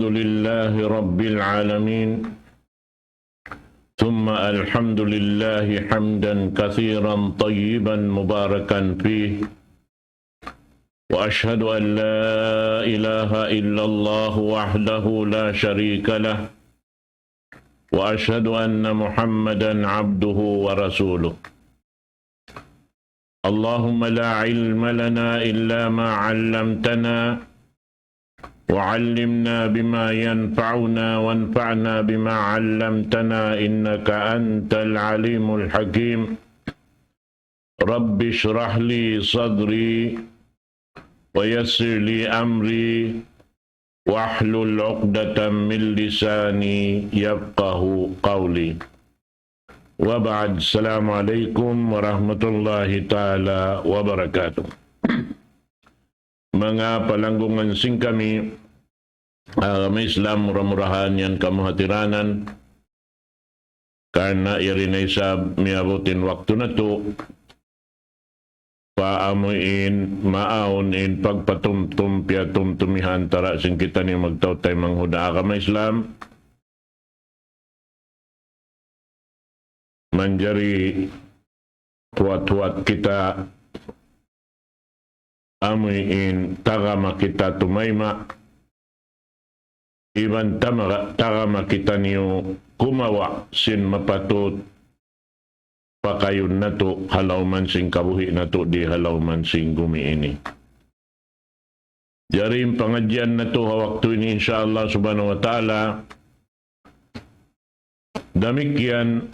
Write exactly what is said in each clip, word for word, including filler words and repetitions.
لله رب العالمين، ثم الحمد لله حمدا كثيرا طيبا مباركا فيه، وأشهد أن لا إله إلا الله وحده لا شريك له، وأشهد أن محمدا عبده ورسوله. اللهم لا علم لنا إلا ما علمتنا، وعلمنا بما ينفعنا، وانفعنا بما علمتنا، إنك أنت العليم الحكيم. رب اشرح لي صدري، ويسر لي أمري، واحلل عقدة من لساني يفقه قولي. وبعد، السلام عليكم ورحمة الله تعالى وبركاته. Manga palanggungan sin kami, ah, agama Islam, mura-murahan yan kamu hatiranan. Karna' yari na isab miyabut in waktu natu', pa amu in maawn in pagpatumtum piyatumtum ha antara' sin kitaniyu magtautay manghud ha agama Islam. Manjari huwat-huwat kita amu in tagama kita tumayma', iban tama-, tagama kitaniyu kumawa' sin mapatut pakayun natu' ha lawm sin kabuhi' natu' di ha lawm sin gumi ini. Jari in pangadjian natu' ha waktu ini, insya Allah subhanahu wa ta'ala, damikkiyan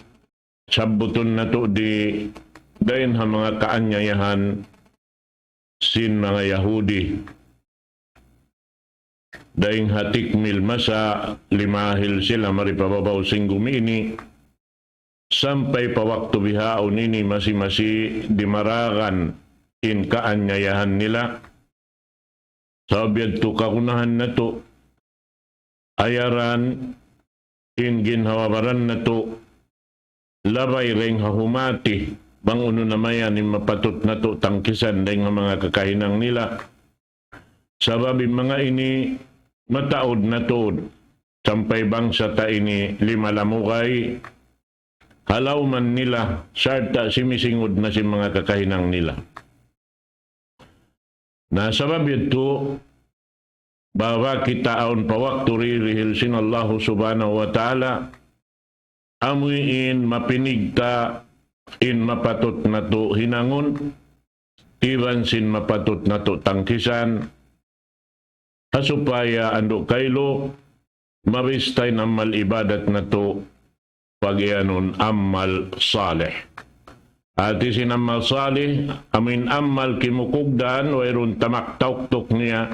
sabbutun natu' di dayn ha manga kaanyayahan sin manga Yahudi. Dayn ha tikmil masa limahil sila mari pa babaw sin gumi ini, sampay pa waktu bihaun ini masi-masi dimaragan in kaanyayahan nila. Sabab yadtu kagunahan natu', ayaran in ginhawa-baran natu', labay dayn ha humati, bang unu na mayan in mapatut natu' tangkisan dayn ha manga kakahinang nila. Sabab in manga ini mataud na tuud, sampay bangsa ta ini limalamugay, ha lawm nila, sarta' simisingud na sin manga kakahinang nila. Na sabab yadtu, bahwa kita awn pa waktu dihil sin Allahu subhanahu wa ta'ala, amu in mapinig ta in mapatut natu' hinangun, iban sin mapatut natu' tangkisan, ha supaya andu' kailu, mabista in amal ibadat natu', pagiyanun amal salih. Hati sin amal salih, amu in amal kimukugdan, wayruun tamak tauktuk niya,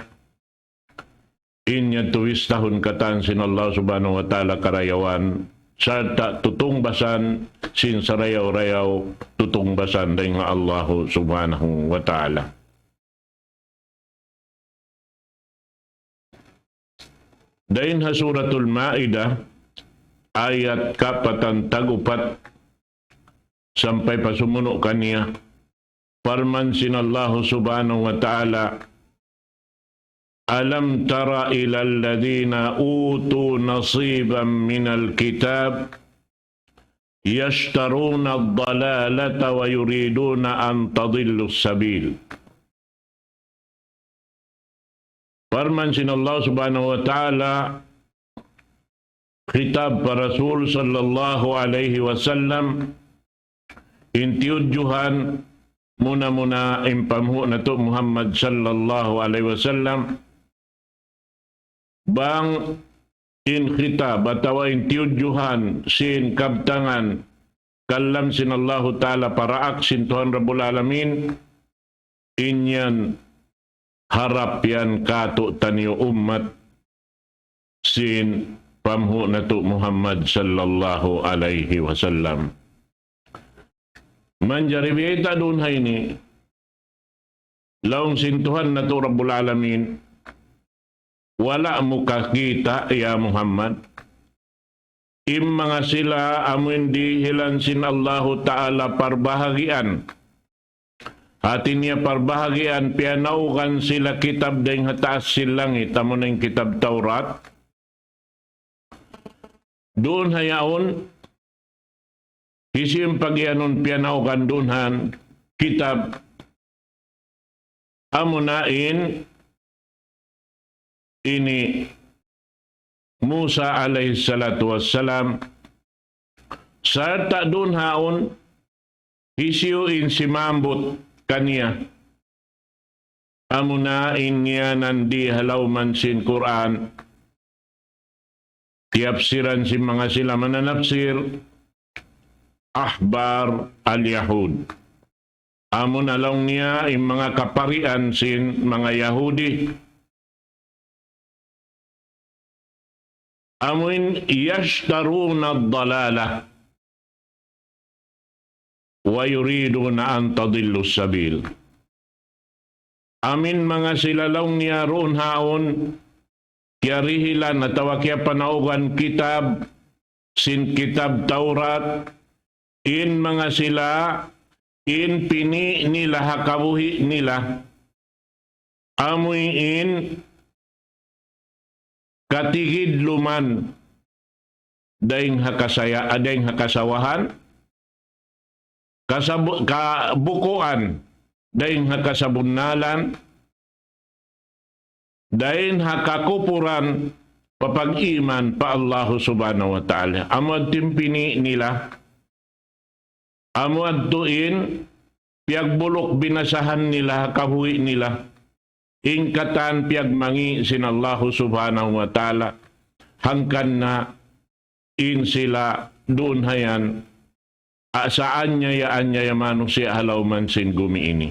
in yadtu bistahun katan sin Allah subhanahu wa ta'ala karayawan, sarta' tutungbasan sin sarayaw-rayaw tutungbasan dayn ha Allah subhanahu wa ta'ala. Dayn ha Suratul Ma'idah, ayat kapatan tag-upat sampay pa sumunu' kaniya, parman sin Allahu subhanahu wa ta'ala, ألم تر إلى الذين أوتوا نصيبا من الكتاب يشترون الضلالة ويريدون أن تضلوا السبيل. Parman sin Allah subhanahu wa ta'ala, khitab pa Rasul sallallahu alayhi wasallam, in tiyudjuhan muna-muna in panghu' natu' Muhammad sallallahu alayhi wasallam, bang in khitab atawa in tiyudjuhan sin kabtangan kalam sin Allahu ta'ala pa daak sin Tuhan Rabbul Alamin, in yan harap yan kātu'niyu ummat sin panghu' natu' Muhammad sallallahu alayhi wasallam. Manjari biyayta' duun ha ini, laung sin Tuhan natu' Rabbul Alamin, wala' mu kakita', ya Muhammad, in manga sila amu in dihilan sin Allahu ta'ala parbahagian. Hati niya parbahagian, piyanaugan sila kitab dayn ha taas sin langit, amu na in kitab Tawrat. duun ha yaun, hisiyu in pagiyanun piyanaugan duun ha kitab, amuna in ini Musa alayhi salatu wassalam, sarta' duun ha yaun hisiyu in simambut kaniya. Amuna in ngiyanan di ha lawm sin Qur'an, tiyapsiran sin manga sila mananapsir, ahbar al-Yahud. Amuna laung niya in manga kaparian sin manga Yahudi. Amuin يشترون الضلالة ويريدون أن تضلوا السبيل. Amuin manga sila laung niya duun ha yaun, kiyarihilan atawa kiyapanaugan kitab, sin kitab Taurat, in manga sila, in pini' nila ha kabuhi' nila, amuin katigidluman dayn ha kasaya-, ah, dayn ha kasawahan, kasabu-, kabukuan dayn ha kasabunnalan, dayn ha kakupuran, papag-iman pa Allahu Subhanahu wa Ta'ala. Amu yadtu in pini' nila. Amu yadtu in piyagbuluk binasahan nila ha kabuhi' nila. In katan piyagmangi' sin Allahu Subhanahu wa Ta'ala. Hangkan na in sila duun ha yan, a, sa anyaya-anyaya manusiya' ha lawm sin gumi ini.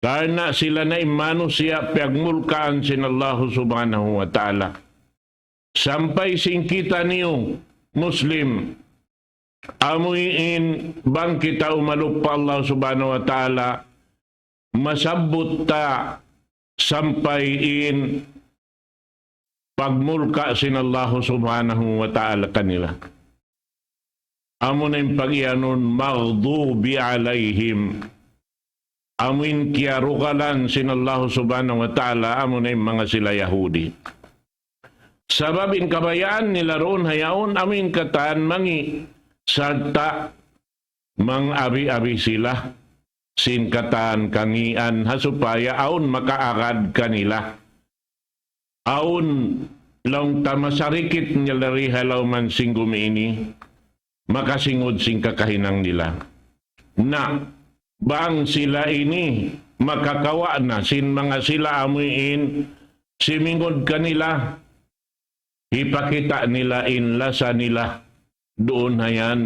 Karna' sila na in manusiya' piyagmulkaan sin Allahu Subhanahu wa Ta'ala. Sampay sin kitaniyu Muslim, amuin bang kita umalup pa Allah Subhanahu wa Ta'ala, masabbut ta sampay in pagmulka sin Allahu Subhanahu wa Ta'ala kanila. Amuna in pagiyanun maghdubi alayhim. Amuin kiyarugalan sin Allahu Subhanahu wa Ta'ala, amuna in manga sila Yahudi. Sabab in kabayaan nila duun ha yaun, amuin katan mangi', sarta' mang-abi-abi sila sin katan kangian ha supaya awn makaagad kanila. Awn laung ta masarikit nila di ha lawm sin gumi ini, makasingud sin kakahinang nila. Na, bang sila ini makakawa' na sin manga sila amuin simingud kanila, hipakita' nila in lasa nila duun ha yan.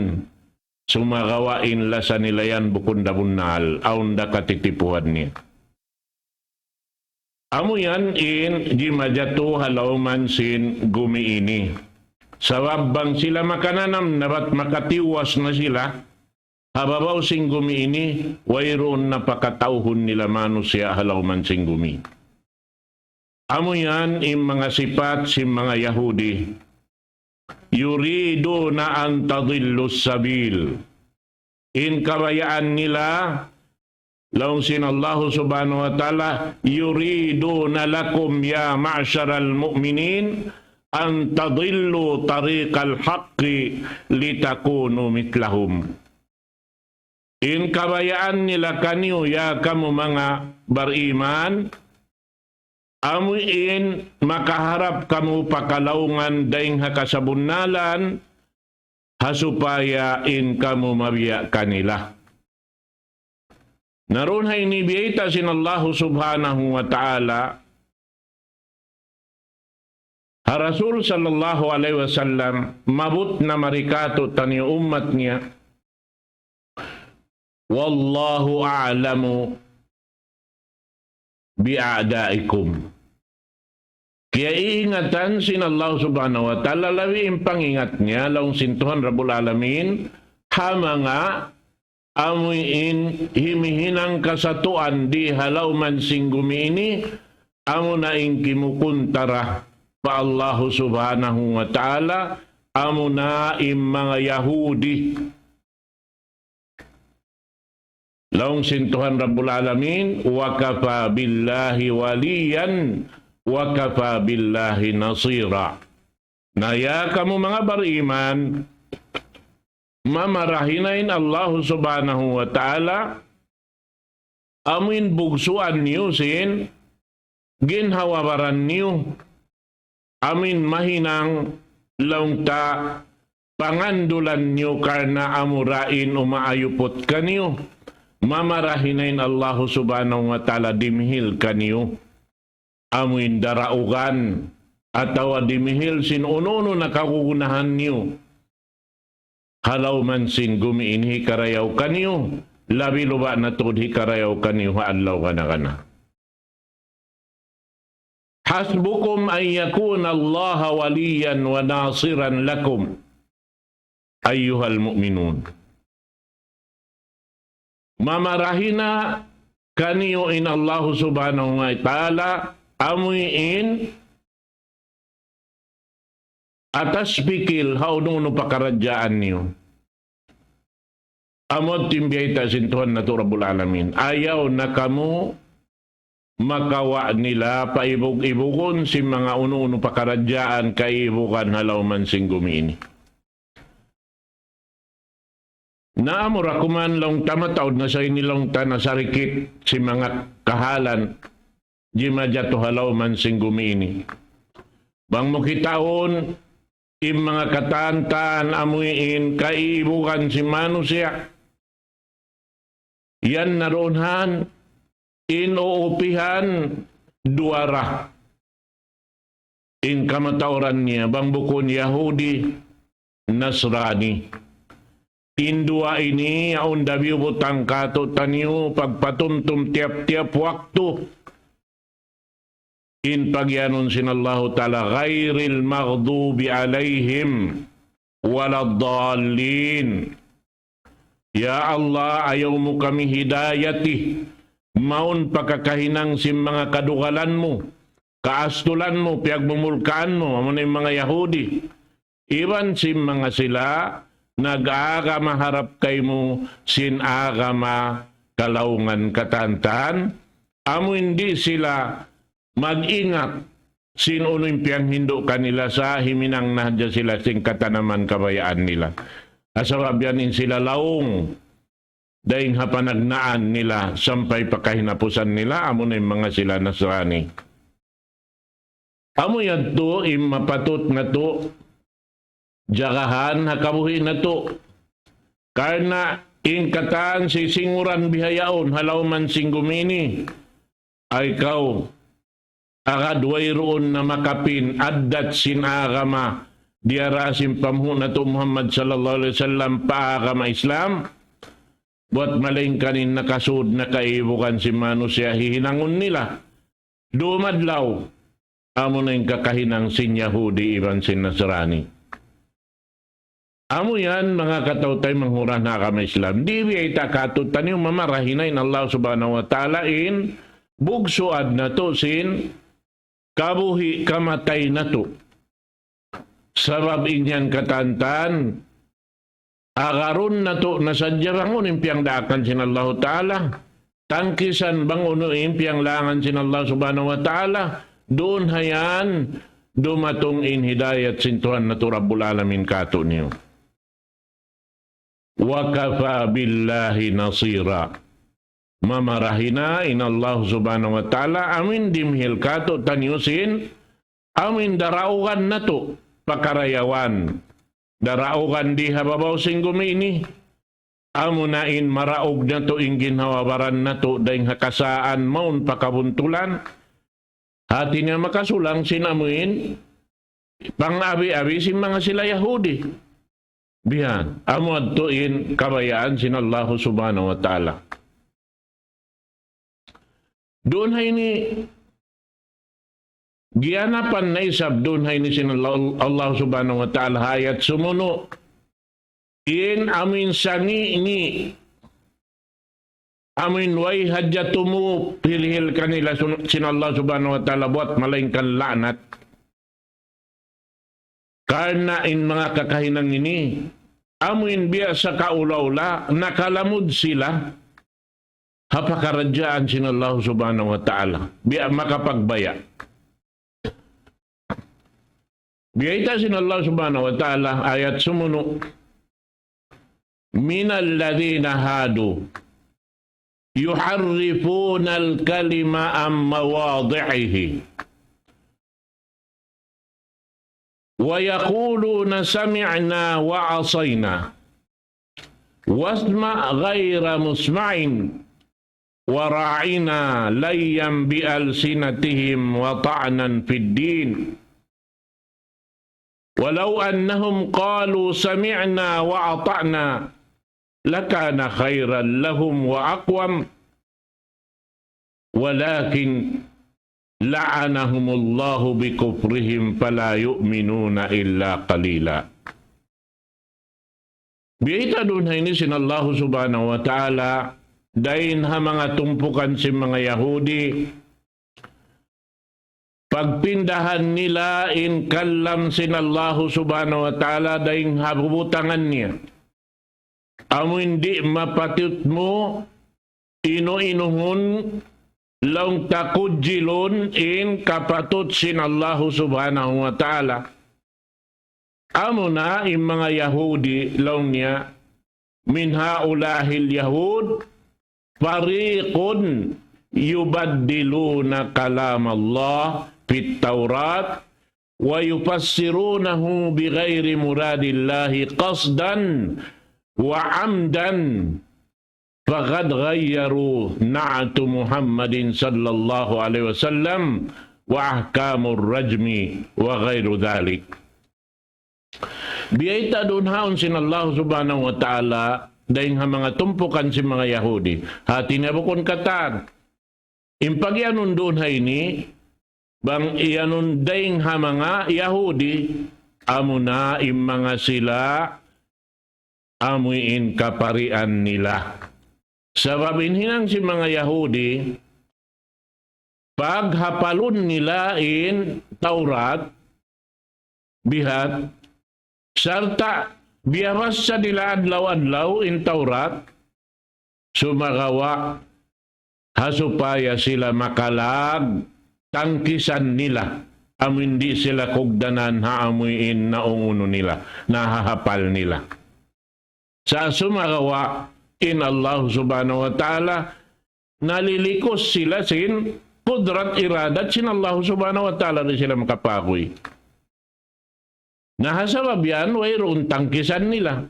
Sumagawa' in lasa nila yan bukun da bunnal, awn da katitipuhan niya. Amu yan in jimajatu ha lawm sin gumi ini. Sabab bang sila makananam na bat makatiwas na sila ha babaw sin gumi ini, wayruun na pakatauhun nila manusiya' ha lawm sin gumi. Amu yan in manga sipat sin manga Yahudi. يريدون أن تضلوا السبيل. In kabayaan nila, laung sin Allahu Subhanahu wa Ta'ala, يريدون لكم يا معشر المؤمنين أن تضلوا طريق الحق لتكونوا مثلهم. In kabayaan nila kaniyu, ya kamu manga bariman, amuin makaharap kamu pa kalaungan dayn ha kasabunnalan, ha supaya in kamu mabiya' kanila. Na duun ha ini biyayta' sin Allahu Subhanahu wa Ta'ala, ha Rasul sallallahu alayhi wasallam, maabut na mari kātu'niyu ummat niya. والله أعلم بأعدائكم. Kiyaingatan sin Allah Subhanahu wa Ta'ala, labi in pangingat niya, laung sin Tuhan Rabbul Alamin, ha manga amuin himihinang kasatuan di ha lawm sin gumi ini, amuna in kimukuntara pa Allahu Subhanahu wa Ta'ala, amuna in manga Yahudi. Laung sin Tuhan Rabbul Alamin, وكفى بالله وليا وكفى بالله نصيرا. Na ya kamu manga bariman, mamarahi na in Allahu Subhanahu wa Ta'ala, amuin bugsuan niyu sin ginhawa-baran niyu, amuin mahinang laung ta pangandulan niyu karna' amura in umaayuput kaniyu, mamarahi na in Allahu Subhanahu wa Ta'ala dimihil kaniyu amuin daraugan atawa dimihil sin unu-unu na kagunahan niyu ha lawm sin gumi ini hikarayaw kaniyu, labi-labi na tuud hikarayaw kaniyu ha adlaw kana-kana. حسبكم أن يكون الله وليا وناصرا لكم أيها المؤمنون. Mamarahi na kaniyu in Allahu Subhanahu wa Ta'ala, amuin atas pikil ha unu-unu pakaradjaan niyu. Amu in biyayta' sin Tuhan natu' Rabbul Alamin. Ayaw na kamu makawa' nila paibug-ibugun sin manga unu-unu pakaradjaan kaibugan ha lawm sin gumi ini. Na amura kuman laung ta mataud na sa ini laung ta nasarikit sin manga kahalan jimajatu ha lawm sin gumi ini. Bang mu kitaun, in manga katan-katan amuin kaibugan sin manusiya'. Yan na duun han, in uupihan duwa ra. In kamatauran niya, bang bukun Yahudi, Nasrani. In duwa ini, yaun da biyubutang kātu'niyu, pagpatumtum tiyap-tiyap waktu. In pagiyanun sin Allahu Ta'ala, غير المغضوب عليهم ولا الضالين. Ya Allah, ayaw mu kami hidayati, mawn pa kakahinang sin manga kadugalan mu, kaastulan mu, piyagmumulkaan mu, amu na in manga Yahudi. Iban sin manga sila nag-agama harap kaymu sin agama kalaungan katan-katan, amu in di' sila mag-ingat sin unu in piyanghindu' kanila sa' himinang na hadja sila sin katanaman kabayaan nila. Sabab yan in sila laung, dayng ha panagnaan nila sampay pa kahinapusan nila, amu na in manga sila Nasrani. Amu yadtu in mapatut natu' jagahan ha kabuhi' natu'. Karna' in katan sisinguran bihaun ha lawm sin gumi ini. Ay kaw, agad wayruun na makapin addat sin agama diyara sin panghu' natu' Muhammad sallallahu alayhi wasallam pa agama Islam. Buwat malaingkan in nakasud na kaibugan sin manusiya' hihinangun nila. Dumadlaw, amu na in kakahinang sin Yahudi iban sin Nasrani. Amu yan, manga kataw-taymanghuran ha agama Islam. Di' biyayta' kātu'niyu mamarahi na in Allah Subhanahu wa Ta'ala in bugsuan natu' sin kabuhi' kamatay natu'. Sabab in yan katan-katan, agarun natu' na sadja bang unu in piyangdaakan sin Allahu Ta'ala. Tangkisan bang unu in piyanglangan sin Allah Subhanahu wa Ta'ala. Duun ha yan, dumatung in hidayat sin Tuhan natu' Rabbul Alamin kātu'niyu. وكفى بالله نصيرا. Mamarahi na in Allah Subhanahu wa Ta'ala, amuin dimihil kātu'niyu sin, amuin daraugan natu', pakarayawan. Daraugan di ha babaw sin gumi ini. Amu na in maraug natu' in ginhawa-baran natu', dayng ha kasaan mawn pa kabuntulan. Hati niya makasulang sin amuin pang-abi-abi sin manga sila Yahudi. Bihan, amu yadtu in kabayaan sin Allah Subhanahu wa Ta'ala. Duun ha ini, giyanapan na isab duun ha ini sin Allah, Allah Subhanahu wa Ta'ala ha ayat sumunu'. In amuin sangi' ini, amuin way hadja tumu' hilhil kanila sun-, sin Allah Subhanahu wa Ta'ala buwat malaingkan la'nat. Karna' in manga kakahinang ini, amuin biya' sa kaula-ula, nakalamud sila ha pakaradjaan sin Allah Subhanahu wa Ta'ala. Biya' makapagbaya'. Biyayta' sin Allah Subhanahu wa Ta'ala, ayat sumunu', من الذين هادوا يحرفون الكلم عن مواضعه ويقولون سمعنا وعصينا واسمع غير مسمع وراعنا ليا بألسنتهم وطعنا في الدين ولو أنهم قالوا سمعنا وأطعنا لكان خيرا لهم وأقوم ولكن لعنهم الله بكفرهم فلا يؤمنون إلا قليلا. Biyayta' duun ha ini sin Allahu Subhanahu wa Ta'ala, dayn ha manga tumpukan sin manga Yahudi, pagpindahan nila in kalam sin Allahu Subhanahu wa Ta'ala dayn ha bubutangan niya. Amu in di' mapatut mu inu-inuhun laung ta kujilun in kapatut sin Allahu Subhanahu wa Ta'ala. Amuna in manga Yahudi laung niya, من هؤلاء اليهود فريق يبدلون كلام الله في التوراة ويفسرونه بغير مراد الله قصدا وعمدا فقد غيروا نعت محمد صلى الله عليه وسلم وأحكام الرجم وغير ذلك. Biyayta' duun ha yaun sin Allah Subhanahu wa Ta'ala, dayn ha manga tumpukan sin manga Yahudi. Hati niya bukun katan. In pagiyanun duun ha ini, bang iyanun dayn ha manga Yahudi, amuna in manga sila, amuin kaparian nila. Sabab in hinang sin manga Yahudi, paghapalun nila in Taurat, bihat, sarta' biyabassa nila adlaw-adlaw in Taurat, sumagawa' ha supaya sila makalag tangkisan nila, amuin di' sila kugdanan ha amuin naungunu nila, nahahapal nila. Sa' sumagawa' in Allah Subhanahu wa Ta'ala, nalilikus sila sin kudrat iradat sin Allah Subhanahu wa Ta'ala, di' sila makapaguy. Na ha sabab yan, wayruun tangkisan nila.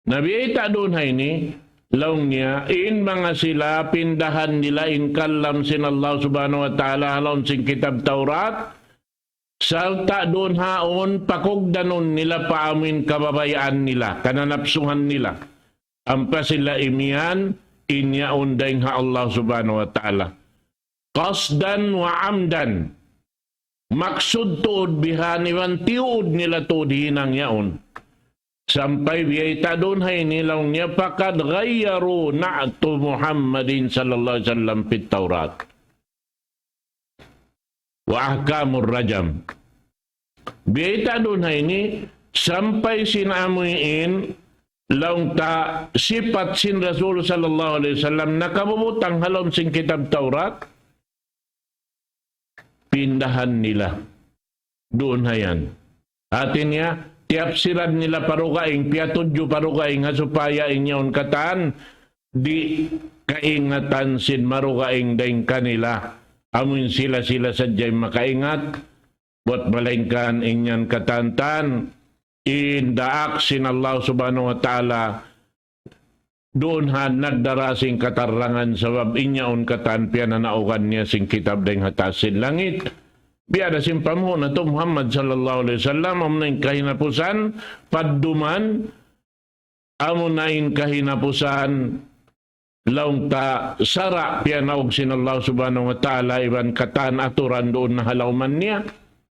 Na biyayta' duun ha ini, laung niya, in manga sila pindahan nila in kalam sin Allah Subhanahu wa Ta'ala, ha lawm sin kitab Taurat, sarta' duun ha yaun pakugdanun nila pa amuin kababayaan nila, kananapsuhan nila. Ampa sila imiyan, in yaun dayn ha Allah Subhanahu wa Ta'ala. قصدا وعمدا. Maksud tuud bihan iban tiyuud nila tuud hinang yaun. Sampay biyayta' duun ha ini laung niya, فقد غيروا نعت محمد صلى الله عليه وسلم في التوراة وأحكام الرجم. Biyayta' duun ha ini, sampay sin amuin, laung ta sipat sin Rasul sallallahu alayhi wasallam, nakabubutang ha lawm sin kitab Taurat, pindahan nila. Duun ha yan. Hati niya, tiyapsiran nila pa dugaing, piyatudju pa dugaing, ha supaya in yaun katan, di' kaingatan sin madugaing dayn kanila. Amuin sila-sila sadja in makaingat, buat malaingkan in yan katan, in daak sin Allah Subhanahu wa Ta'ala, duun ha nagdara sin katarangan sabab in yaun katan piyananaugan niya sin kitab dayn ha taas sin langit. Biya' da sin panghu' natu' Muhammad sallallahu alayhi wasallam, amuna in kahinapusan, padduman, amuna in kahinapusan, laung ta sara' piyanaug sin Allah Subhanahu wa Ta'ala iban katan aturan duun na ha lawman niya.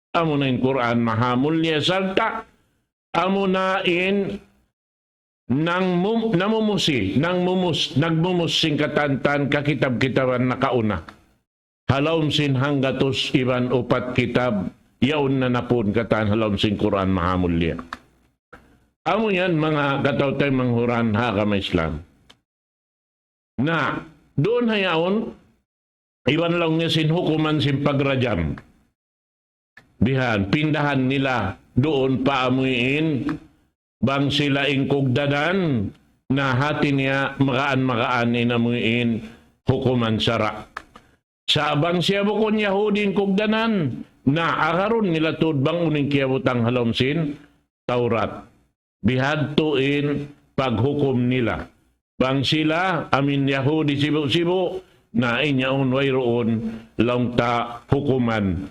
Amuna in Qur'an mahamulliya sarta', amuna in nang mum-, namumusi, nang mumus-, nagmumus sin katan-katan kakitab-kitaban nakauna. Ha lawm sin hanggatus iban upat kitab, yaun na napun katan ha lawm sin Qur'an mahamulliya. Amu yan manga kataw-taymanghuran ha agama Islam. Na, duun ha yaun, iban laung niya sin hukuman sin pagrajam. Bihan, pindahan nila duun pa amuin, bang sila in kugdanan, na hati niya magaan-magaan in amuin hukuman sara'. Sa' bang siya bukun Yahudi in kugdanan, na agarun nila tuud bang unu in kiyabutang ha lawm sin Tawrat. Bihadtu in paghukum nila. Bang sila amuin Yahudi sibu'-sibu', na in yaun wayruun laung ta hukuman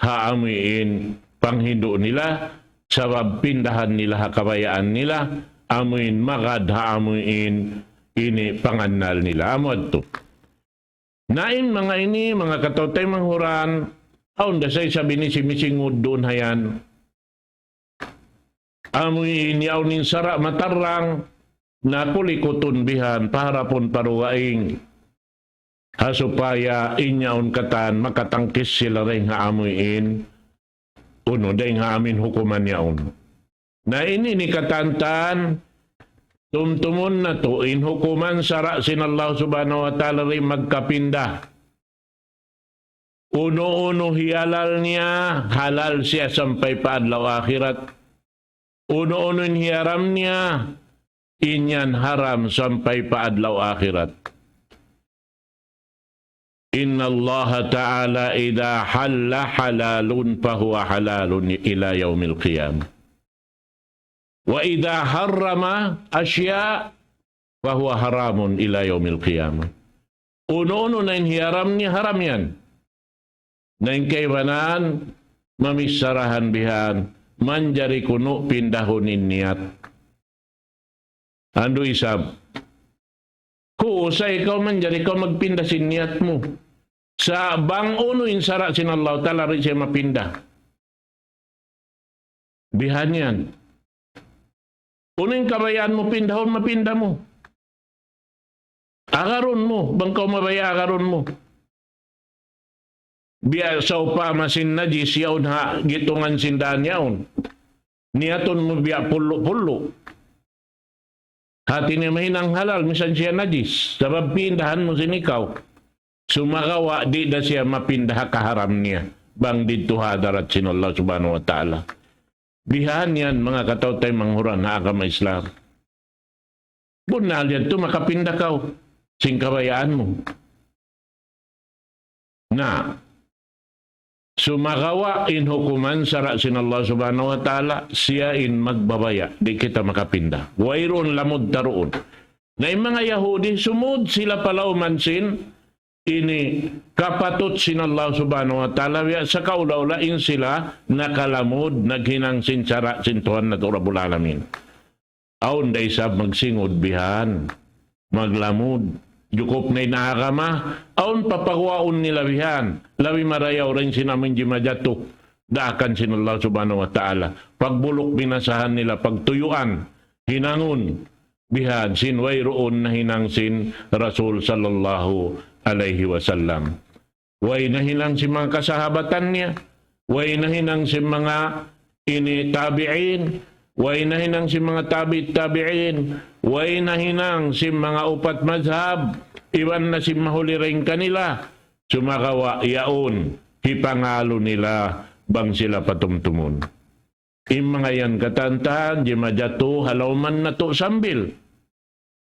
ha amuin panghindu' nila, sabab pindahan nila ha kabayaan nila, amuin magad ha amuin ini pangannal nila. Amu yadtu. Na in manga ini, manga kataw-taymanghuran, awn da sa isab ini simingud duun ha yan. Amuin yaun in sara' matarrang, na kulikutun bihan, paharapun pa dugaing. Ha supaya in yaun katan makatangkis sila dayn ha amuin, unu, dayn ha amuin hukuman yaun. Na ini in katan-katan, tumtumun natu' in hukuman sara' sin Allah Subhanahu wa Ta'ala di' magkapinda. Unu-unu hiyalal niya, halal siya sampay pa adlaw akhirat. Unu-unu in hiyaram niya, in yan haram sampay pa adlaw akhirat. إن الله تعالى إذا أحل حلال فهو حلال إلى يوم القيامة. وإذا حرم أشياء فهو حرام إلى يوم القيامة. Unu-unu na in hiyaram niya, haram yan. Na in kaibanan, mamicharahan bihan, manjari kunu' pindahun in niyat. Andu' isab. Kunu' sa ikaw manjari kaw magpinda sin niyat mu. Sa' bang unu in sara' sin Allah Ta'ala di' siya mapinda. Bihan yan. Unu in kabayaan mu pindahun, mapinda mu. Agarun mu, bang kaw mabaya' agarun mu. Biya' sawpama sin najis yaun ha gitungan sin dan yaun. Niyatun mu biya' pulu'-pulu'. Hati niya mahinang halal, misan siya najis. Sabab pindahan mu sin ikaw. Sumagawa' di' da siya mapinda ha kaharam niya. Bang didtu ha hadarat sin Allah Subhanahu wa Ta'ala. Bihan yan, manga kataw-taymanghuran ha agama Islam. Bunnal yadtu makapinda kaw sin kabayaan mu. Na, sumagawa' in hukuman sara' sin Allah Subhanahu wa Ta'ala, siya in magbabaya', di' kita makapinda. Wayruun lamud ta duun. Na in manga Yahudi, sumud sila pa lawm sin ini kapatut sin Allah Subhanahu wa Ta'ala, biya' sa kaula-ula in sila nakalamud, naghinang sin sara' sin Tuhan natu' Rabbul Alamin. Awn da isab magsingud bihan, maglamud. Jukup na in agama, awn papaguwaun nila bihan. Labi marayaw dayn sin amuin jimajatu. Daakan sin Allah Subhanahu wa Ta'ala. Pagbuluk binasahan nila, pagtuyuan, hinangun, bihan sin wayruun nahinang sin Rasul sallallahu alayhi wasallam. Way nahinang sin manga kasahabatan niya. Way nahinang sin manga ini tabi'in. Way nahinang sin manga tabi' tabi'in. Way nahinang sin manga upat mazhab. Iban na sin mahuli dayn kanila. Sumagawa' yaun, hipangalu nila bang sila patumtumun. In manga yan katan-katan, jimajatu ha lawm natu' sambil.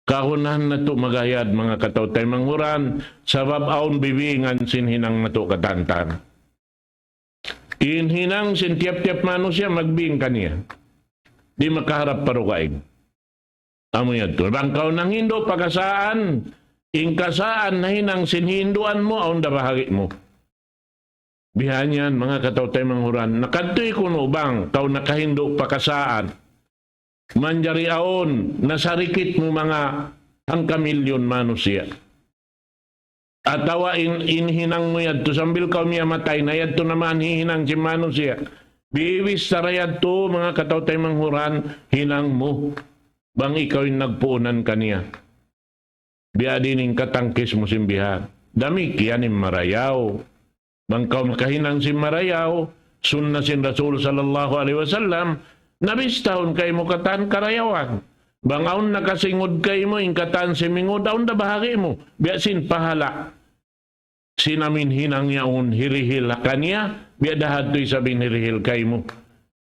Kagunahan natu' maghayad manga kataw-taymanghuran, sabab awn bibingan sin hinang natu' katan-katan. In hinang sin tiyap-tiyap manusiya' magbing kaniya. Di' makaharap pa dugaing. Amu yadtu. Bang kaw nanghindu' pa kasaan, in kasaan nahinang sin hinduan mu, awn da bahagi' mu. Bihan yan, manga kataw-taymanghuran. Nakadtu kunu' bang, kaw nakahindu' pa kasaan. Manjari awn, nasarikit mu manga hangka milyun manusiya'. Atawa in, in hinang mu yadtu sambil kaw miyamatay na yadtu naman hihinang sin manusiya'. Biwis sara yadtu, manga kataw-taymanghuran, hinang mu. Bang ikaw in nagpuunan kaniya. Biya' diin in katangkis mu sin bihan. Damikkiyan in marayaw. Bang kaw makahinang sin marayaw, sunna sin Rasul sallallahu alayhi wasallam, nabistahun kaymu katan karayawan. Bang awn nakasingud kaymu, in katan simingud, awn da bahagi' mu. Biya' sin pahala'. sin amin hinang yaun hirihil ha kaniya, biya' da hadtu isab in hirihil kaymu.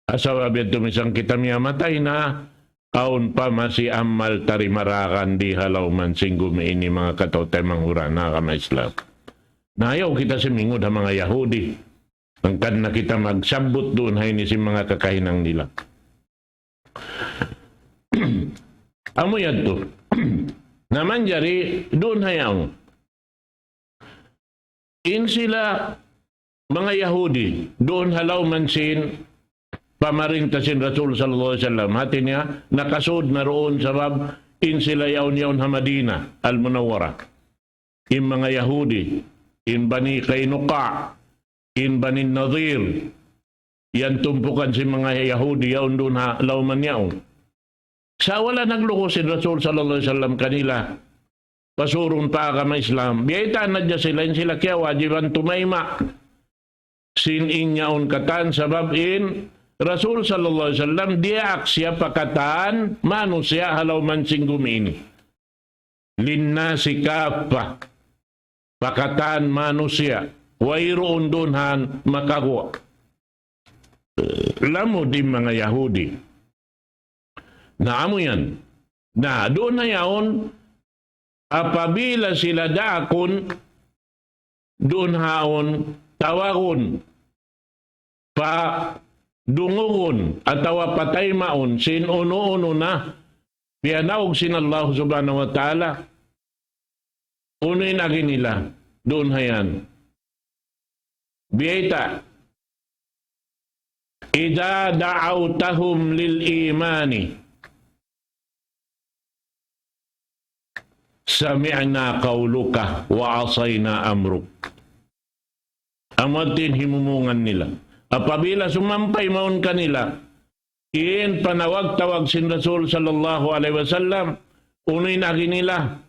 Asal biya' tumisang kita miyamatay na, awn pa masi amal ta rimaragan di ha lawm sin gumi ini manga kataw-taymanghuran ha agama Islam. Na ayaw kita simingud ha manga Yahudi. Hangkan na kita magsabbut duun ha ini sin manga kakahinang nila. Amu yadtu. Na manjari duun ha yaun. In sila manga Yahudi, duun ha lawm sin pamarinta sin Rasul sallallahu alayhi wasallam. Hati niya, nakasud na duun sabab in sila yaun-yaun ha Madinah al-Munawwarah. In manga Yahudi, in Bani Qaynuqa, in Bani Nadir, yan tumpukan sin manga Yahudi, yaun duun ha lawm yaun. Sa' wala' naglukus sin Rasul sallallahu alayhi wasallam kanila. Pasurun pa agama Islam. Biyaytaan na hadja sila, in sila kiyawajiban tumayma'. Sin in yaun katan sabab in Rasul sallallahu alayhi wasallam diyaak siya pa katan manusiya' ha lawm sin gumi ini. للناس كافة. Pa katan manusiya'. Wayruun duun han makaguwa'. Lamud in manga Yahudi. Na amu yan. Na duun na yaun, apabila sila daakun, duun haun, tawagun, padungugun, atawa pataymaun, sin unu-unu na, piyanaug sin Allah subhanahu wa ta'ala, unu in agi nila, duun ha yan. Biyayta', إذا دعوتهم للإيمان سمعنا قولك وعصينا أمرك. Amu yadtu in himumungan nila. Apabila sumampay mawn kanila, in panawag-tawag sin Rasul sallallahu alayhi wasallam, unu in agi nila,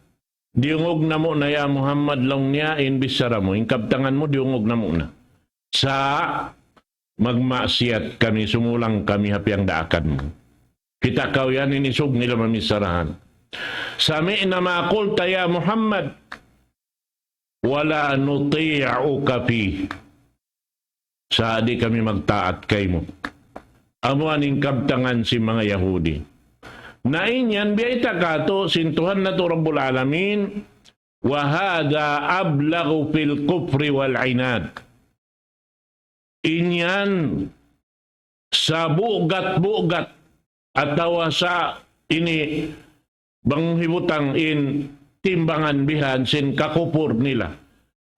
diyungug namu' na ya Muhammad laung niya in bichara mu, in kabtangan mu diyungug namu' na. Sa' magmaksiyat kami, sumulang kami ha piyangdaakan mu. Kita' kaw yan in isug nila mamicharahan. سمعنا ما قلت يا محمد ولا نطيعك فيه. Sa' di' kami magtaat kaymu. Amu yan in kabtangan sin manga Yahudi. Na in yan biyayta' katu' sin Tuhan natu' Rabbul Alamin, وهذا أبلغ في الكفر والعناد. In yan sabugat-bugat atawa sa ini bang hibutang in timbangan bihan sin kakupur nila.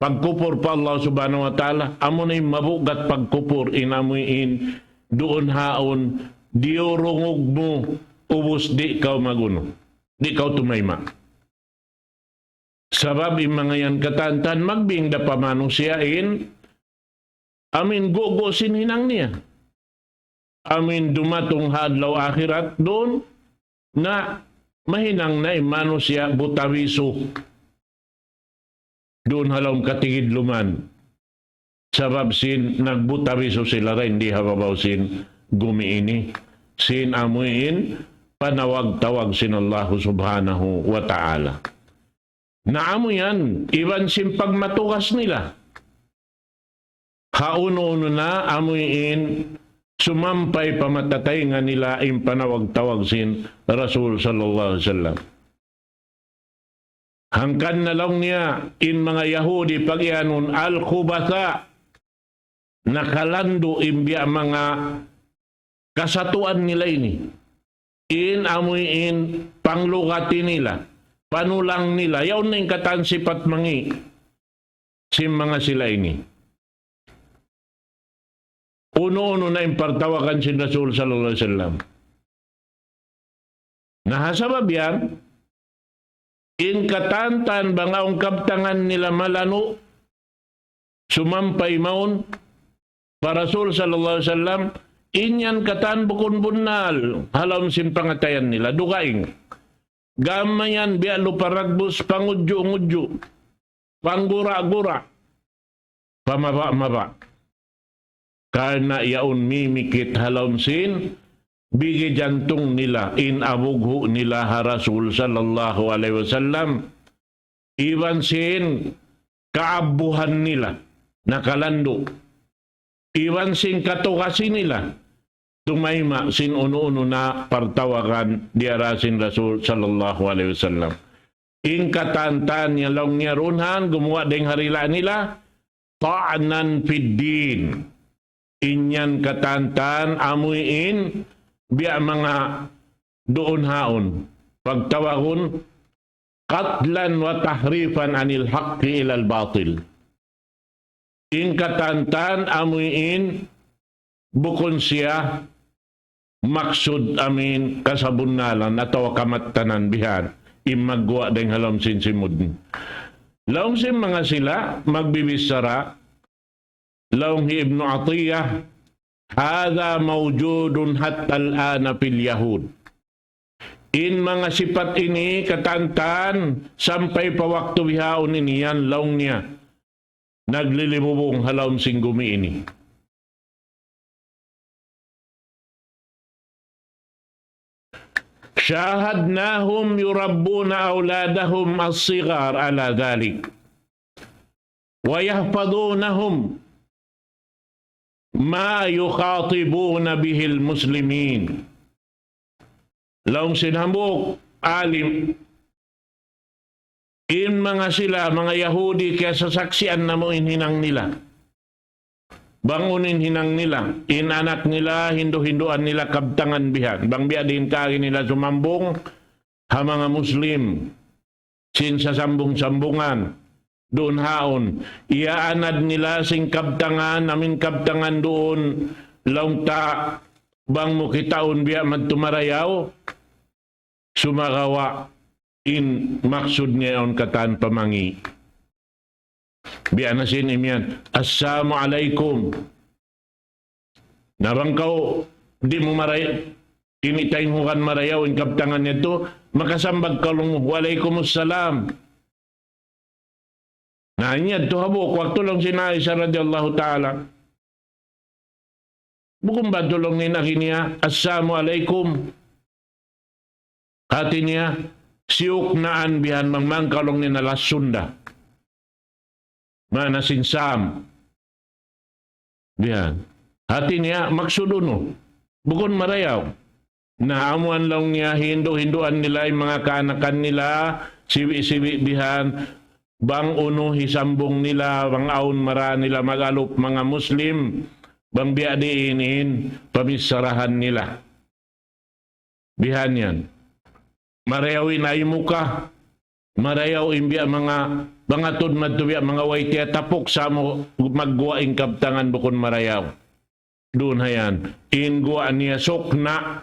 Pagkupur pa Allah subhanahu wa ta'ala, amu na in mabugat pagkupur in amu in duun haun, diyurungug mu, ubus di' kaw magunu. Di' kaw tumayma'. Sabab in manga yan katantan magbing da pa manusiya' in amin gugu' sin hinang niya. Amin dumatung ha adlaw akhirat duun na mahinang na in manusiya' butawisu. Duun ha lawm katigidluman. Sabab sin nagbutawisu sila dayn di ha babaw sin gumi ini. Sin amu in panawag-tawag sin Allah subhanahu wa ta'ala. Na amu yan, iban sin pagmatugas nila. Ha unu-unu na amu in sumampay pa matataynga nila in panawag-tawag sin Rasul sallallahu alayhi wasallam. Hangkan na laung niya in manga Yahudi pagiyanun al-khubatha, nakalandu' in biya' manga kasatuan nila ini. In amu in panglugati nila, panulang nila, yaun na in katan sipat mangi' sin manga sila ini. Unu-unu na in partawagan sin Rasul sallallahu alayhi wasallam. Na ha sabab yan, in katantan bang awn kabtangan nila malanu', sumampay mawn pa Rasul sallallahu alayhi wasallam, in yan katan bukun bunnal, ha lawm sin pangatayan nila, dugaing. Gam mayan biya' lupa ragbus, pangudju'-ngudju', panggura'-gura', pamaba'-maba'. Karna' yaun mimikit ha lawm sin bigi jantung nila in abughu' nila ha Rasul sallallahu alayhi wasallam. Iban sin kaabbuhan nila, nakalandu'. Iban sin katugasi nila, tumayma' sin unu-unu na partawagan diyara sin Rasul sallallahu alayhi wasallam. In katan-katan niya laung niya duun han, gumuwa' dayng ha dila' nila, طعنا في الدين. In yan katan-katan amuin biya' manga duun haun. Pagtawagun, قتلا وتحريفا عن الحق إلى الباطل. In katan-katan amuin bukun siya maksud amuin kasabunnalan atawa kamattanan bihan in magguwa' dayng ha lawm sin simud. Laung sin manga sila magbibichara, laung hi Ibnu Atiyah, هذا موجود حتى الآن في اليهود. In manga sipat ini katan-katan sampay pa waktu bihaun ini yan laung niya naglilibubung ha lawm sin gumi ini. شاهدناهم يربون أولادهم الصغار على ذلك ويحفظونهم ما يخاطبون به المسلمين. Laung sin hambuuk alim, in manga sila, manga Yahudi, kiyasasaksian namu' in hinang nila. Bang unu in hinang nila, in anak nila, hindu'-hinduan nila kabtangan bihan. Bang biya' diin kaagi nila sumambung ha manga Muslim sin sasambung-sambungan. Duun haun, iyaanad nila sin kabtangan, amuin kabtangan duun, laung ta bang mu kitaun biya' madtu marayaw, sumagawa' in maksud niya yaun katan pamangi'. Biya' na sin imiyan, "Assalamu alaykum." Na bang kaw di' mu maray-, ini tayng hugan marayaw in kabtangan niya tu, makasambag kaw laung mu, "Wa alaykumus salam." Na, in yadtu hambuuk waktu laung sin Aisha radiyallahu ta'ala. Bukun ba laung niya in agi niya, "Assalamu alaykum." Hati niya, siyuknaan bihan bang mangkaw laung niya na lasun da. Maana sin Sam. Bihan. Hati niya, maksud unu. Bukun marayaw. Na amuan laung niya, hindu'-hinduan nila in manga kaanakan nila, siwi'-siwi' bihan, bang unu hisambung nila, bang awn mara nila mag-alup manga Muslim, bang biya' diin in pamissarahan nila. Bihan yan. Marayaw in aymuka, marayaw in biya' manga, manga tud madtu biya' manga way tiyatapuk sa mu magguwa' in kabtangan bukun marayaw. Duun ha yan. In guwa' niya sukna',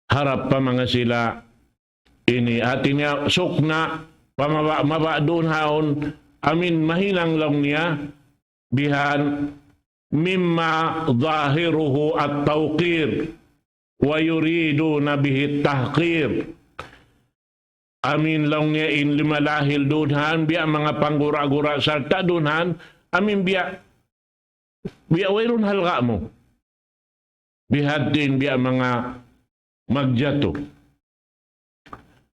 harap pa manga sila ini. Hati niya sukna', pamaba'-maba' duun haun, amuin mahinang laung niya, bihan, مما ظاهره التوقير ويريدون به التحقير. Amuin laung niya in limalahil duun han, biya' manga panggura-gura sarta' duun han, amuin biya', biya' wayruun halga' mu. Bihadtu in biya' manga magjatu.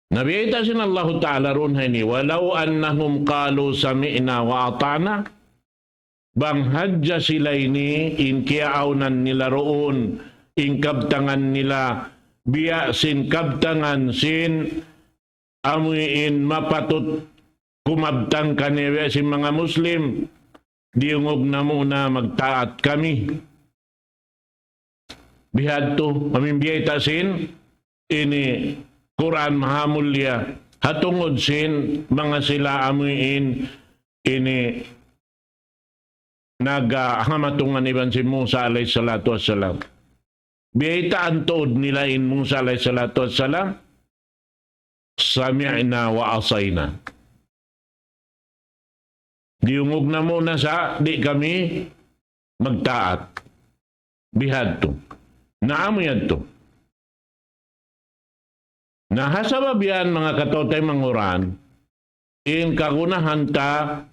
Na biyayta' sin Allahu Ta'ala duun ha ini, ولو أنهم قالوا سمعنا وأطعنا. Bang hadja sila ini in kiyaawnan nila duun, in kabtangan nila, biya' sin kabtangan sin amuin mapatut kumabtang kaniya biya' sin manga Muslim, diyungug namu' na magtaat kami. Bihadtu, amuin biyayta' sin, ini Qur'an mahamulliya, ha tungud sin, manga sila amuin, ini, nagahamatungan iban sin Musa alayhi salatu wassalam. Biyaytaan tuud nila in Musa alayhi salatu wassalam, سمعنا وعصينا. Diyungug namu' na sa' di' kami magtaat. Bihadtu. Na amu yadtu. Na ha sabab yan, manga kataw-taymanghuran, in kagunahan ta,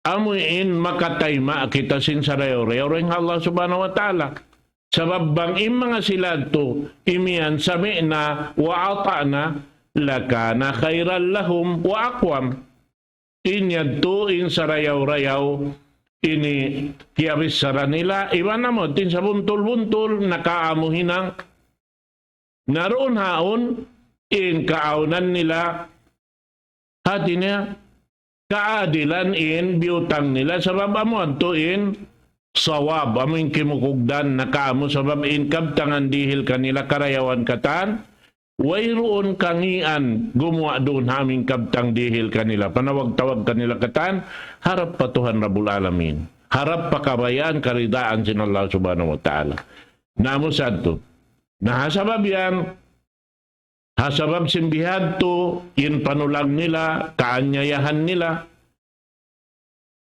amu in makatayma' kita sin sarayaw-rayaw dayn ha Allah Subhanahu wa Ta'ala. Sabab bang in manga sila yadtu imiyan, سمعنا وأطعنا لكان خيرا لهم وأقوم. in yadtu in sarayaw-rayaw ini kiyabissara nila, iban amu yadtu in sabuntul-buntul nakaamu hinang. Na duun ha yaun in kaawnan nila, hati niya, kaadilan in biyutang nila, sabab amu yadtu in sawab, amu in kimukugdan nakaamu, sabab in kabtangan dihil kanila karayawan katan, wayruun kangian gumuwa' duun ha amu in kabtang dihil kanila, panawag-tawag kanila katan, harap pa Tuhan Rabbul Alamin, harap pa kabayaan karidaan sin Allah Subhanahu wa Ta'ala. Na amu sadtu. Na ha sabab yan, ha sabab sin bihadtu, in panulang nila, kaanyayahan nila.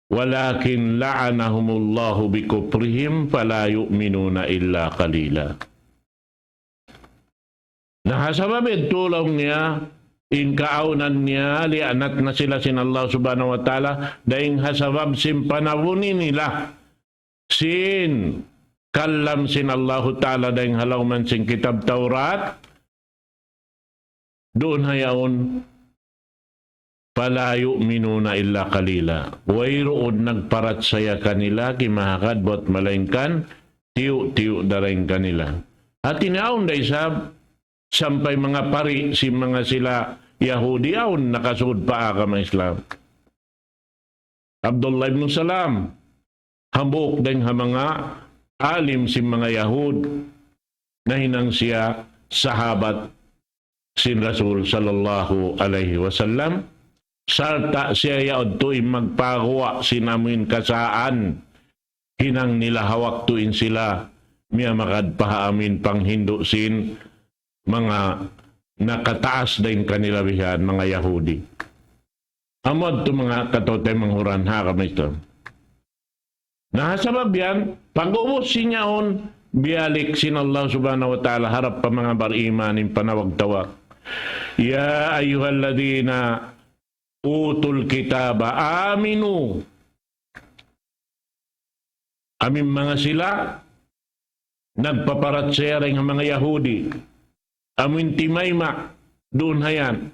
ولكن لعنهم الله بكفرهم فلا يؤمنون إلا قليلا. Na ha sabab yadtu laung niya, in kaawnan niya, liyaanat na sila sin Allah Subhanahu wa Ta'ala, dayng ha sabab sin panabuni nila sin kalam sin Allahu Ta'ala dayng ha lawm sin kitab Tawrat, duun ha yaun, فلا يؤمنون إلا قليلا. Wayruun nagparachaya kanila, kimahagad, bat malaingkan tiyu'-tiyu' da dayng kanila. Hati niya awn da isab, sampay manga pari sin manga sila Yahudi awn nakasud pa agama Islam. Abdullah ibn Salam, hambuuk dayng ha manga alim sin manga Yahud, nahinang siya sahabat sin Rasul sallallahu alayhi wasallam, sarta' siya yadtu in magpaguwa' sin amuin kasaan hinang nila ha waktu in sila miyamagad pa ha amuin panghindu' sin manga nakataas dayng kanila bihan, manga Yahudi. Amu yadtu manga kataw-taymanghuran ha agama Islam. Na ha sabab yan, pag'ubus sin yaun, biyalik sin Allah Subhanahu wa Ta'ala harap pa manga bariman in panawag-tawag. يا أيها الذين أوتوا الكتاب آمنوا. Amuin manga sila nagpaparachaya dayng ha manga Yahudi, amuin timayma' duun ha yan.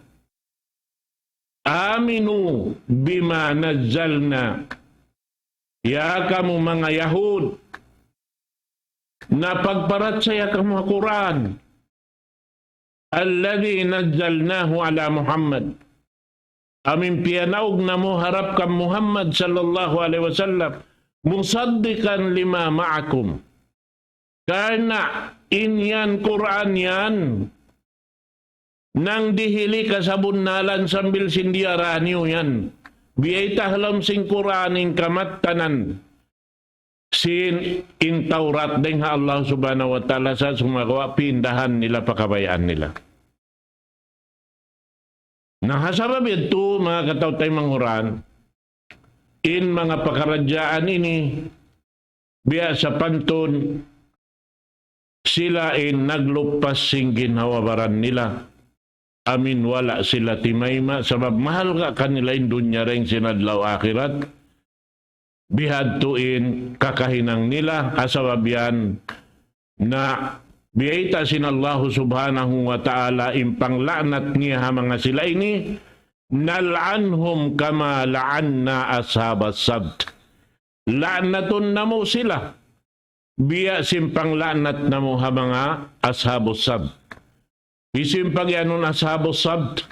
آمنوا بما نزلنا. Ya kamu manga Yahud, na pagparachaya kamu ha Qur'an. الذي نزلناه على محمد. Amuin piyanaug namu' harap kan Muhammad sallallahu alayhi wasallam. مصدقا لما معكم. Karna' in yan Qur'an yan, nangdihili kasabunnalan sambil sin diyarā niyu yan. Biyayta' ha lawm sin Qur'an in kamattanan sin in Tawrat dayng ha Allah Subhanahu wa Ta'ala, sa' sumagawa' pindahan nila pa kabayaan nila. Na ha sabab yadtu, manga kataw-taymanghuran, in manga pakaradjaan ini, biya' sapantun, sila in nagluppas sin ginhawa-baran nila. Amuin wala' sila timayma', sabab mahalga' kanila in dunya dayng sin adlaw akhirat. Bihadtu in kakahinang nila, ha sabab yan na biyayta' sin Allahu Subhanahu wa Ta'ala in pangla'nat niya ha manga sila ini, نلعنهم كما لعنا أصحاب السبت. La'natun namu' sila biya' sin pangla'nat namu' ha manga ashabus sabt. Hisiyu in pagiyanun ashabus sabt?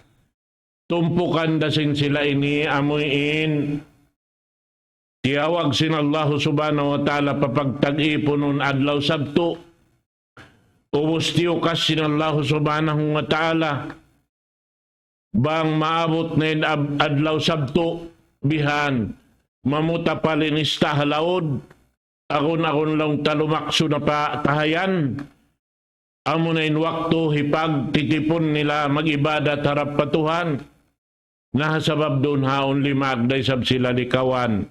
Tumpukan da sin sila ini amuin tiyawag sin Allahu Subhanahu wa Ta'ala pa pagtag-ipunun adlaw Sabtu. Ubus tiyukas sin Allahu Subhanahu wa Ta'ala bang maabut na in ab-, adlaw Sabtu, bihan, mamutapal in ista' ha laud, agun-agun laung ta lumaksu na pa tahayan. Amuna in waktu hipagtitipun nila mag-ibadat harap pa Tuhan. Na ha sabab duun ha yaun limag da isab sila likawan.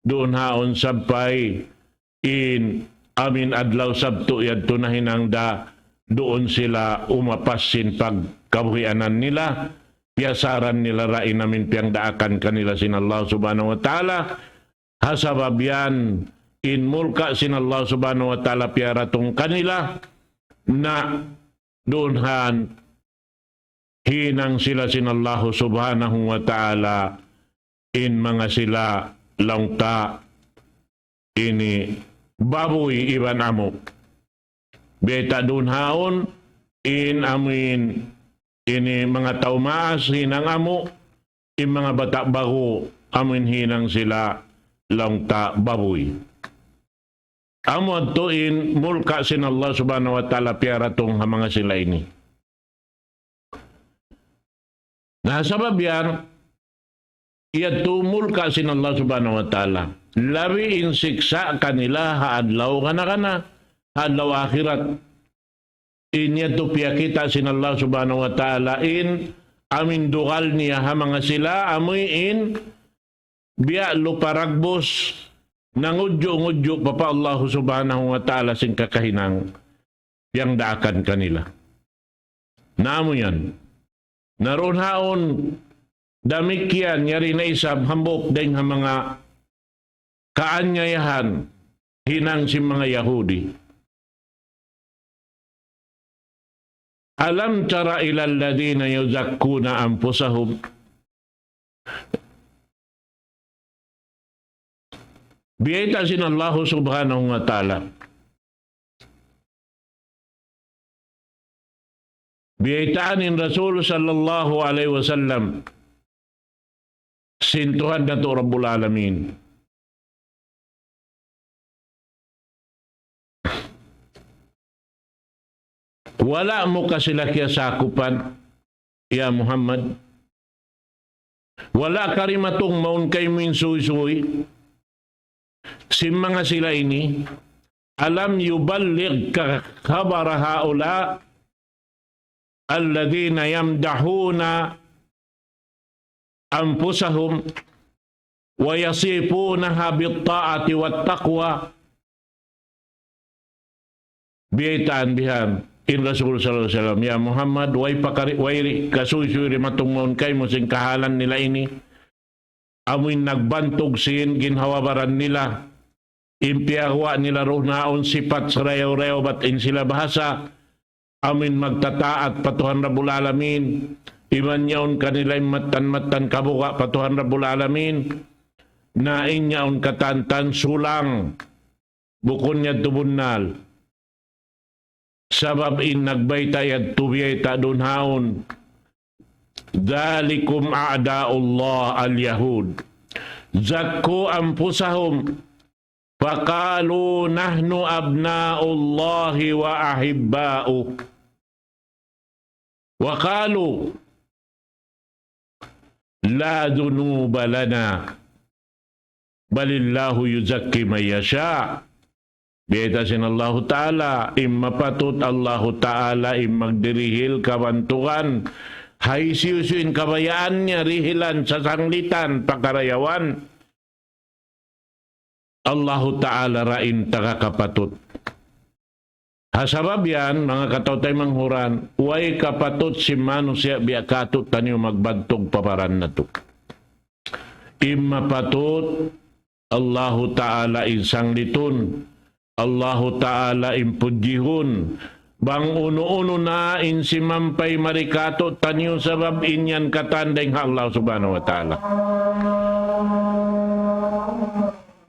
Duun ha yaun sampay in amuin adlaw Sabtu yadtu nahinang da duun sila umapas sin pagkabuhianan nila, piyasaran nila da in amuin piyangdaakan kanila sin Allah Subhanahu wa Ta'ala. Ha sabab yan, in murka' sin Allah Subhanahu wa Ta'ala piyaratung kanila, na duun ha yan hinang sila sin Allahu Subhanahu wa Ta'ala in manga sila laung ta ini babuy iban amu'. Biyayta' duun haun in amuin ini manga tau maas hinang amu', in manga bata' bagu amuin hinang sila laung ta babuy. Amu yadtu in mulka' sin Allah Subhanahu wa Ta'ala piyaratung ha manga sila ini. Na sabab yan, yadtu mulka' sin Allah Subhanahu wa Ta'ala. Labi in siksa' kanila ha adlaw kana-kana, ha adlaw akhirat. In yadtu piyakita' sin Allah Subhanahu wa Ta'ala in amuin dugal niya ha manga sila, amuin biya' lupa ragbus, nangudju'-ngudju' pa pa Allah Subhanahu wa Ta'ala sin kakahinang piyagdaakan kanila. Na amu yan. Na duun haun damikkiyan yari na isab hambuuk dayng ha manga kaanyayahan hinang sin manga Yahudi. ألم تر إلى الذين يزكون أنفسهم. Biyayta' sin Allah Subhanahu wa Ta'ala. Biyaytaan in Rasul sallallahu alayhi wasallam sin Tuhan natu' Rabbul Alamin. Wala' mu ka sila kiyasakupan, ya Muhammad. Wala' ka dimatung mawn kaymu in suysuy sin manga sila ini. ألم يبلغك خبر هؤلاء الذين يمدحون أنفسهم ويصفونها بالطاعة والتقوى. Biyaytaan bihan in Rasul sallallahu alayhi wasallam, "Ya Muhammad, way pakari-, way ri-, kasuysuy dimatung mawn kaymu sin kahalan nila ini. Amuin nagbantug sin ginhawa-baran nila. In piyaguwa' nila duun haun sipat sarayaw-rayaw bat in sila bahasa. Amuin magtataat pa Tuhan Rabbul Alamin. Iban yaun kanila in mattan-mattan kabuga' pa Tuhan Rabbul Alamin. Na in yaun katantan sulang. Bukun yadtu bunnal." Sabab in nagbayta' yadtu biyayta' duun haun. ذلكم أعداء الله اليهود. زكوا أنفسهم فقالوا نحن أبناء الله وأحباؤه. وقالوا لا ذنوب لنا بل الله يزكي من يشاء. Biyayta' sin Allahu Ta'ala, in mapatut Allahu Ta'ala in magdirihil kabantugan. Hisiyu-siyu in kabayaan niya, dihilan, sasanglitan, pakarayawan. Allahu Ta'ala ra in taga kapatut. Ha sabab yan, manga kataw-taymanghuran, way kapatut sin manusiya' biya' katu' taniyu magbantug pa baran natu'. In mapatut, Allahu Ta'ala in sanglitun, Allahu Ta'ala in pudjihun, bang unu-unu na in simampay mari katu' taniyu sabab in yan katan dayn ha Allah Subhanahu wa Ta'ala.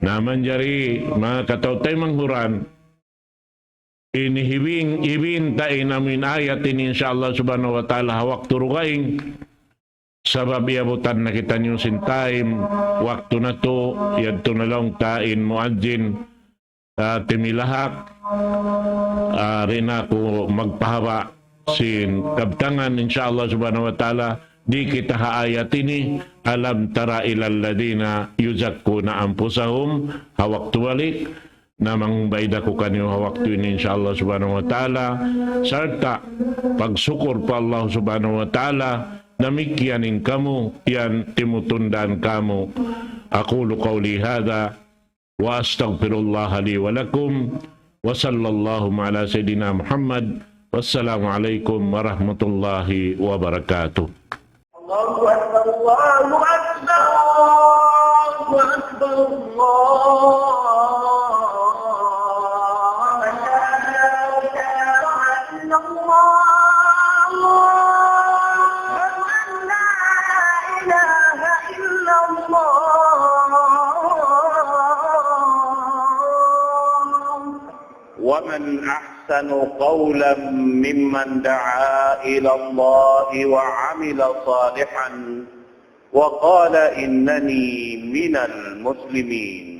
Na manjari, manga kataw-taymanghuran, ini hibin, hibin ta in amuin ayat ini, insya Allah Subhanahu wa Ta'ala, ha waktu dugaing. Sabab iyabutan na kitaniyu sin time, waktu natu', yadtu na laung ta in muazzin, ah, timilahak, ah, di' na aku magpahaba' sin kabtangan, insya Allah Subhanahu wa Ta'ala, di' kita ha ayat ini, ألم تر إلى الذين يزكون أنفسهم, ha waktu balik, na mangbaid aku kaniyu ha waktu ini, insya Allah Subhanahu wa Ta'ala, sarta' pagsukur pa Allah Subhanahu wa Ta'ala, damikkiyan in kamu, yan timutundaan kamu. أقول قولي هذا وأستغفر الله لي ولكم، وصلى الله على سيدنا محمد، والسلام عليكم ورحمة الله وبركاته. الله أكبر، الله أكبر، الله أكبر، الله. أشهد أن لا إله إلا الله. ومن أحسن قولا ممن دعا إلى الله وعمل صالحا وقال إنني من المسلمين.